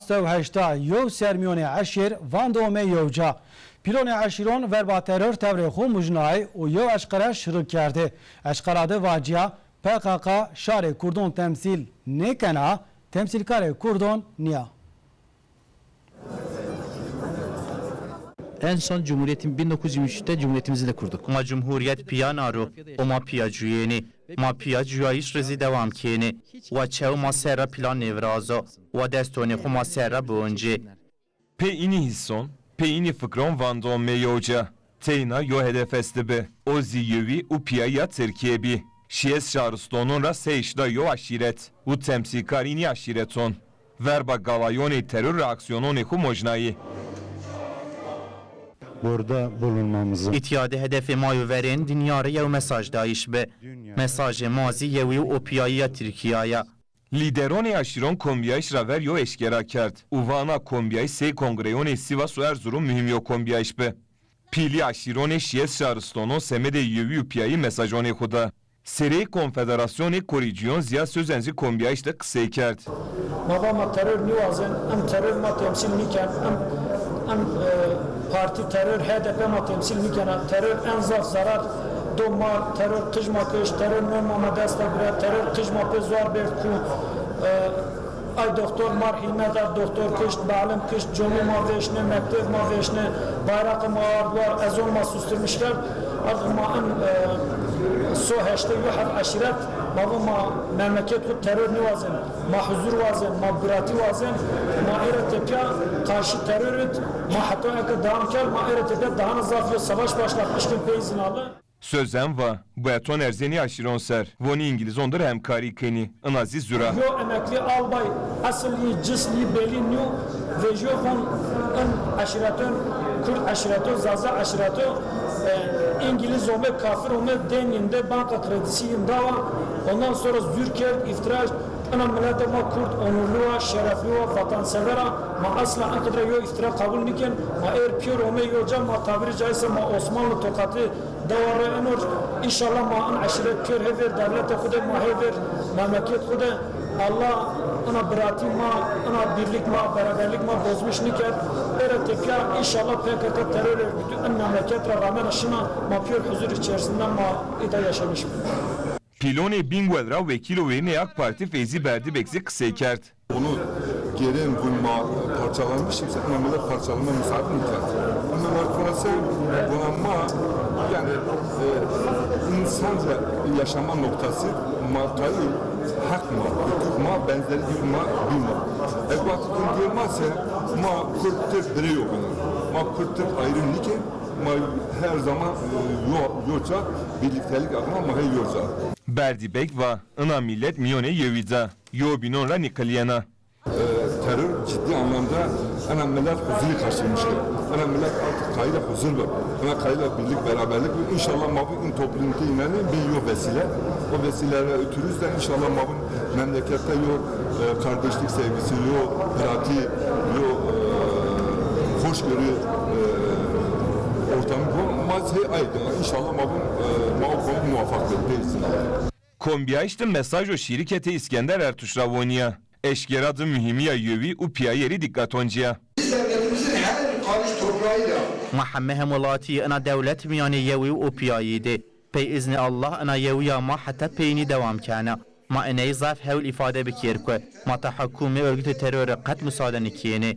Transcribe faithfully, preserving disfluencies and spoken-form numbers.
Sew heşta yew sermîyonê eşîr vande ome yewca. Pîlonê eşîron verba teror tewrê xo mujnayî û yew eşqere şirik kerdê. Eşqera de vacîya P K K şarê kurdon temsîl nêkena, temsîlkarê kurdon nîya. En son Cumhuriyetin bin dokuz yüz yirmi üçte Cumhuriyetimizi de kurduk. Ma cumhuriyet pîya na ro û ma pîya cuyênê. Ma pîya cuyayîş rê zî dewam kênê. Wa çew ma ser ra plan nêvirazo. Wa destonê xo ma ser ra bioncê. Pê înî hîson, pê înî fikron vande ome yewca. Teyna yo hedef estibi. O zî yewî û pîyayîya Tirkîye bî. Şiyes şaristonon ra sey heşta yew eşîret û temsîlkar înî eşîreton verba galayonê teror reaksîyononê xo mojnayî. Burada bulunmamızı. Îtya de hedefê ma yo verên dinya rê yew mesaj dayîş bi. Mesajê ma zî yewî û pîyayîya Tirkîya ya. Lîderonê eşîron kombîyayîş ra ver yo eşkera kerd û va ina kombîyayîş sey kongreyonê Sîvas û Erzurum muhîm yo kombîyayîş bi. Pîlî eşîronê şiyes şaristonon semedê yewî û pîyayî mesajonê xo da. Sereyê Konfederasyonê Korîcîyon Ziya Sözen zî kombîyayîş de qisey kerd. Ma va ma teror nîwazên, em teror ma temsîl nîken, em, em, e, partî teror H D P ma temsîl nîkena. Teror en zaf zerar do ma, teror qij ma kişt, teror nûn ma ma dest de bira, teror qij ma pê zor bêrd ku, e, ay doktor ma rê hîmet ard, doktor kişt, muallim kişt, comî ma vêşne, mekteb ma vêşne, bayraqê ma ard war, ezon ma susturmuş kerd. Artık ma en, e, so heştê yew heb eşîret, ma va ma memleket xo teror nîwazên, ma huzur wazên, ma biratî wazên, ma ê ra tepîya karşı teror id, ma heta eke dewam kerd, ma ê ra tepîya daha na zaf yo savaş başlatmış kên pey zî nali. Sözen va, beton erzenî eşîron ser, vonî îngilîzon dir hemkarî kenî, ina zî zur a. Yo emeklî albay, esil yî, cism yî belî nîyo, vejîyo von in eşîreton, kurd eşîreto, zaza eşîreto, e, îngilîz ome, kafir ome, dên yin de, banka kredîsî yin dawa, ondan sonra zur kerd, îftira, ina milete ma kurd onurlu wa, şerefli wa, vatansever a, ma esla in qidre yo îftira qebul nîkên, ma êr pîyor ome yo ca, ma tabîrî caîse ma Osmanlı tokatî dewa rê enor. Înşallah ma in eşîret pîyor hêvêr dewlete xo de, ma hêvêr memleket xo de. Allah ina biratî ma, ina birlik ma, beraberlik ma bozmuş nîkerd. Ê ra tepîya înşallah P K K terör örgütü in memleket ra ramena şina, ma pîyor huzur içerisinde ma îta yaşamış bî. Pîlonê Bingöl ra wekîlo wêrînê AK Partî Feyzî Berdîbek zî qisey kerd. Onu geri vun ma parçalanmışım, sen ama millet parçalanma müsaade mi kerd? Ama var konası buna ma, yani, e, insan ve yaşama noktası ma kayı hak ma, hukuk ma, benzeri gibi ma, bir ma. E, vakit gün girmezse ma Kürt Türk biri yok. Ma Kürt Türk ayrım nike, ma her zaman, e, yo-, yoca, birliktelik adına ma hey yoca. Berdîbek va, ina millet mîyonê yewî de, yobînon ra nîqilîyena. E, terör ciddi anlamda ena millet huzurî kaçırmıştı. Ena millet artık kayıla huzur var. Ena kayıla birlik, beraberlik var. İnşallah ma bu in toplumda inanın bir yo vesile. O vesilelerle ötürüz de inşallah ma bu memlekette yo, e, kardeşlik sevgisi, yo pratiği, yo, e, hoşgörü, e, ortamı bu. Ma şey aydın. İnşallah ma bu, e, ma o konu muvaffak bekleyiz. Kombîyayîş de mesajo şîriketê Îskender Ertuş ra vonîya. Eşkera de muhîmîya yewî û pîyayerî dîqet oncîya. Biz devletimizin her karış toprağıyla Ma heme hemwelatî ina dewlet mîyanê yewî û pîyayî de. Pey îznê Allah ina yewîya ma heta peynî dewam kena. Ma iney zaf hewl îfade bikêr ku ma tehakumê örgütê terorî qet musade nikênê.